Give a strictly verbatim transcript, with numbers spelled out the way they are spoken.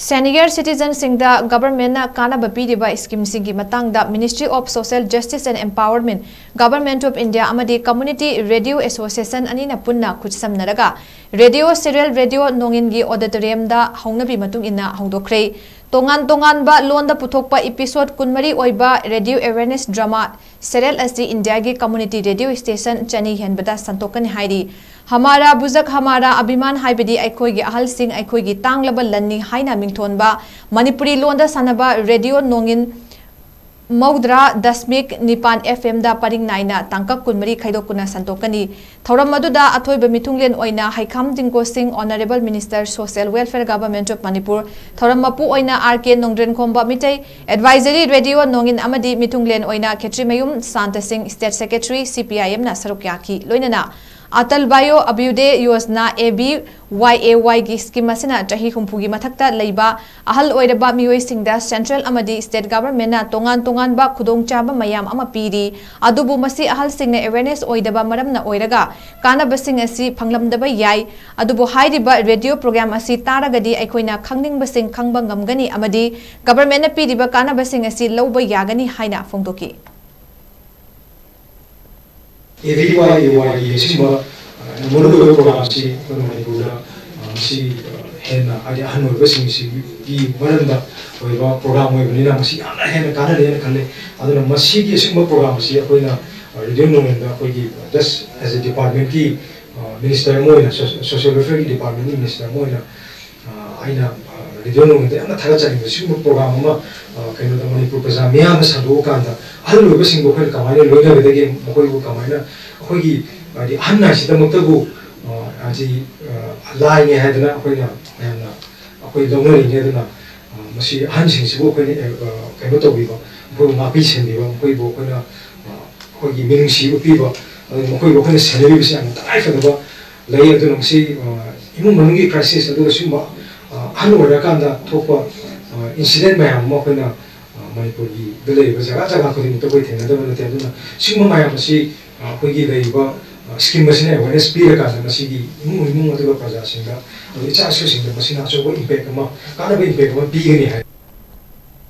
Senior citizenꯁꯤꯡꯗ governmentꯅ ꯀꯥꯟꯅꯕ ꯄꯤꯔꯤꯕ schemeꯁꯤꯡꯒꯤ ꯃꯇꯥꯡꯗ Ministry of Social Justice and Empowerment, Government of India ꯑꯃꯗꯤ Community Radio Association ꯑꯅꯤꯅ ꯄꯨꯟꯅ ꯈꯨꯠꯁꯝꯅꯔꯒ Radio Serial Radio ꯅꯣꯡꯏꯟꯒꯤ auditoriumꯗ ꯍꯧꯅꯕꯤ ꯃꯇꯨꯡ ꯏꯟꯅ ꯍꯧꯗꯣꯛꯈ꯭ꯔꯦ꯫ ꯇꯣꯉꯥꯟ ꯇꯣꯉꯥꯟꯕ ꯂꯣꯟꯗ ꯄꯨꯊꯣꯛꯄ episode ꯀꯨꯟꯃꯔꯤ ꯑꯣꯏꯕ Radio Awareness Drama Serial ꯑꯁꯤ ꯏꯟꯗꯤꯌꯥꯒꯤ community radio station ꯆꯅꯤ ꯍꯦꯟꯕꯗ ꯁꯟꯗꯣꯛꯀꯅꯤ ꯍꯥꯏꯔꯤ꯫ ꯍꯃꯥꯔꯥ ꯕꯨꯖꯛ ꯍꯃꯥꯔꯥ ꯑꯚꯤꯃꯥꯟ ꯍꯥꯏꯕꯗꯤ ꯑꯩꯈꯣꯏꯒꯤ ꯑꯍꯜꯁꯤꯡ ꯑꯩꯈꯣꯏꯒꯤ ꯇꯥꯡꯂꯕ ꯂꯟꯅꯤ ꯍꯥꯏꯅ ꯃꯤꯡꯊꯣꯟꯕ ꯃꯅꯤꯄꯨꯔꯤ ꯂꯣꯟꯗ ꯁꯥꯟꯅꯕ Radio ꯅꯣꯡꯏꯟ ꯃꯧꯗ꯭ꯔꯥ ꯗꯁꯃꯤꯛ ꯅꯤꯄꯥꯟ F Mꯗ ꯄꯔꯤꯡ ꯅꯥꯏꯅ ꯇꯥꯡꯀꯛ ꯀꯨꯟꯃꯔꯤ ꯈꯥꯏꯗꯣꯛꯇꯨꯅ ꯁꯟꯗꯣꯛꯀꯅꯤ꯫ ꯊꯧꯔꯝ ꯑꯗꯨꯗ ꯑꯊꯣꯏꯕ ꯃꯤꯊꯨꯡꯂꯦꯟ ꯑꯣꯏꯅ ꯍꯩꯈꯥꯝ ꯖꯤꯡꯀꯣ ꯁꯤꯡ, Honourable Minister Social Welfare Government of Manipur, ꯊꯧꯔꯝ ꯃꯄꯨ ꯑꯣꯏꯅ R K Nongdrenkhomba Meitei, Advisory Radio ꯅꯣꯡꯏꯟ ꯑꯃꯗꯤ ꯃꯤꯊꯨꯡꯂꯦꯟ ꯑꯣꯏꯅ ꯈꯦꯇ꯭ꯔꯤꯃꯌꯨꯝ ꯁꯥꯟꯇ ꯁꯤꯡ, State Secretary, C P I Mꯅ ꯁꯔꯨꯛ ꯌꯥꯈꯤ꯫ ꯂꯣꯏꯅꯅ Atal ꯕꯥꯌꯣ ꯑꯚ꯭ꯌꯨꯗꯦ Yojana, A B Y A Y ꯒꯤ scheme ꯑꯁꯤꯅ ꯆꯍꯤ ꯍꯨꯝꯐꯨꯒꯤ ꯃꯊꯛꯇ ꯂꯩꯕ ꯑꯍꯜ ꯑꯣꯏꯔꯕ ꯃꯤꯑꯣꯏꯁꯤꯡꯗ central ꯑꯃꯗꯤ state governmentꯅ ꯇꯣꯉꯥꯟ ꯇꯣꯉꯥꯟꯕ ꯈꯨꯗꯣꯡꯆꯥꯕ ꯃꯌꯥꯝ ꯑꯃ ꯄꯤꯔꯤ꯫ ꯑꯗꯨꯕꯨ ꯃꯁꯤ ꯑꯍꯜꯁꯤꯡꯅ awareness ꯑꯣꯏꯗꯕ ꯃꯔꯝꯅ ꯑꯣꯏꯔꯒ ꯀꯥꯟꯅꯕꯁꯤꯡ ꯑꯁꯤ ꯐꯪꯂꯝꯗꯕ ꯌꯥꯏ꯫ ꯑꯗꯨꯕꯨ ꯍꯥꯏꯔꯤꯕ radio program ꯑꯁꯤ ꯇꯥꯔꯒꯗꯤ ꯑꯩꯈꯣꯏꯅ ꯈꯪꯅꯤꯡꯕꯁꯤꯡ ꯈꯪꯕ ꯉꯝꯒꯅꯤ ꯑꯃꯗꯤ governmentꯅ ꯄꯤꯔꯤꯕ ꯀꯥꯟꯅꯕꯁꯤꯡ ꯑꯁꯤ ꯂꯧꯕ ꯌꯥꯒꯅꯤ ꯍꯥꯏꯅ ꯐꯣꯡꯗꯣꯛꯈꯤ꯫ A B Y A Y ꯒꯤ ꯑꯁꯤꯒꯨꯝꯕ ꯃꯔꯨꯑꯣꯏꯕ program ꯑꯁꯤ ꯑꯩꯈꯣꯏ ꯃꯅꯤꯄꯨꯔꯗ ꯃꯁꯤ ꯍꯦꯟꯅ, ꯍꯥꯏꯗꯤ, ꯑꯍꯟ ꯑꯣꯏꯕꯁꯤꯡꯁꯤꯒꯤ ꯃꯔꯝꯗ ꯑꯣꯏꯕ program ꯑꯣꯏꯕꯅꯤꯅ ꯃꯁꯤ ꯌꯥꯝꯅ ꯍꯦꯟꯅ ꯀꯥꯟꯅꯅꯦꯅ ꯈꯜꯂꯦ꯫ ꯑꯗꯨꯅ ꯃꯁꯤꯒꯤ ꯑꯁꯤꯒꯨꯝꯕ program ꯑꯁꯤ ꯑꯩꯈꯣꯏꯅ Radio ꯅꯣꯡꯏꯟꯗ ꯑꯩꯈꯣꯏꯒꯤ just as a departmentꯀꯤ minister ꯑꯃ ꯑꯣꯏꯅ, social welfareꯒꯤ departmentꯀꯤ minister ꯑꯃ ꯑꯣꯏꯅ ꯑꯩꯅ Radio ꯅꯣꯡꯏꯟꯗ ꯌꯥꯝꯅ ꯊꯥꯒꯠꯆꯅꯤꯡꯕ, ꯁꯤꯒꯨꯝꯕ program ꯑꯃ ꯀꯩꯅꯣꯗ ꯃꯅꯤꯄꯨꯔ ꯄ꯭ꯔꯖꯥ ꯃꯤꯌꯥꯝꯅ ꯁꯟꯗꯣꯛꯑꯀꯥꯟꯗ ꯑꯍꯜ ꯑꯣꯏꯕꯁꯤꯡꯕꯨ ꯑꯩꯈꯣꯏꯅ ꯀꯃꯥꯏꯅ ꯂꯣꯏꯅꯒꯗꯒꯦ, ꯃꯈꯣꯏꯕꯨ ꯀꯃꯥꯏꯅ, ꯑꯩꯈꯣꯏꯒꯤ, ꯍꯥꯏꯗꯤ, ꯑꯍꯟ ꯍꯥꯏꯁꯤꯗꯃꯛꯇꯕꯨ ꯍꯥꯏꯗꯤ ꯂꯥꯏꯅꯦ ꯍꯥꯏꯗꯅ ꯑꯩꯈꯣꯏꯅ ꯃꯌꯥꯝꯅ ꯑꯩꯈꯣꯏ ꯂꯧꯅꯔꯤꯅꯦ꯫ ꯑꯗꯨꯅ ꯃꯁꯤ ꯑꯍꯟꯁꯤꯡꯁꯤꯕꯨ ꯑꯩꯈꯣꯏꯅ ꯀꯩꯅꯣ ꯇꯧꯕꯤꯕ, ꯃꯈꯣꯏꯕꯨ ꯉꯥꯛꯄꯤ ꯁꯦꯟꯕꯤꯕ, ꯃꯈꯣꯏꯕꯨ ꯑꯩꯈꯣꯏꯅ ꯑꯩꯈꯣꯏꯒꯤ ꯃꯤꯅꯨꯡꯁꯤ ꯎꯠꯄꯤꯕ, ꯑꯗꯨꯒ ꯃꯈꯣꯏꯕꯨ ꯑꯩꯈꯣꯏꯅ ꯁꯦꯟꯅꯕꯤꯕꯁꯤ ꯌꯥꯝꯅ ꯇꯉꯥꯏꯐꯗꯕ ꯂꯩ꯫ ꯑꯗꯨꯅ ꯃꯁꯤ ꯏꯃꯨꯡ ꯃꯅꯨꯡꯒꯤ crisis, ꯑꯗꯨꯒ ꯁꯤꯒꯨꯝꯕ ꯑꯍꯜ ꯑꯣꯏꯔꯀꯥꯟꯗ ꯊꯣꯛꯄ incident ꯃꯌꯥꯝ ꯑꯃ ꯑꯩꯈꯣꯏꯅ ꯃꯅꯤꯄꯨꯔꯒꯤꯗ ꯂꯩꯔꯤꯕ ꯖꯒꯥ ꯖꯒꯥ ꯈꯨꯗꯤꯡꯃꯛꯇ ꯑꯩꯈꯣꯏ ꯊꯦꯡꯅꯗꯕ ꯅꯠꯇꯦ꯫ ꯑꯗꯨꯅ ꯁꯤꯒꯨꯝꯕ ꯃꯌꯥꯝ ꯑꯁꯤ ꯑꯩꯈꯣꯏꯒꯤ ꯂꯩꯔꯤꯕ ꯁ꯭ꯀꯤꯝ ꯑꯁꯤꯅ ꯑꯦꯋꯦꯔꯅꯦꯁ ꯄꯤꯔꯀꯥꯟꯗ ꯃꯁꯤꯒꯤ ꯏꯃꯨꯡ ꯃꯅꯨꯡ ꯑꯗꯨꯒ ꯄ꯭ꯔꯖꯥꯁꯤꯡꯗ, ꯑꯗꯨꯒ ꯏꯆꯥ ꯏꯁꯨꯁꯤꯡꯗ ꯃꯁꯤꯅ ꯑꯆꯧꯕ ꯏꯝꯄꯦꯛ ꯑꯃ, ꯀꯥꯟꯅꯕ ꯏꯝꯄꯦꯛ ꯑꯃ ꯄꯤꯒꯅꯤ ꯍꯥꯏ꯫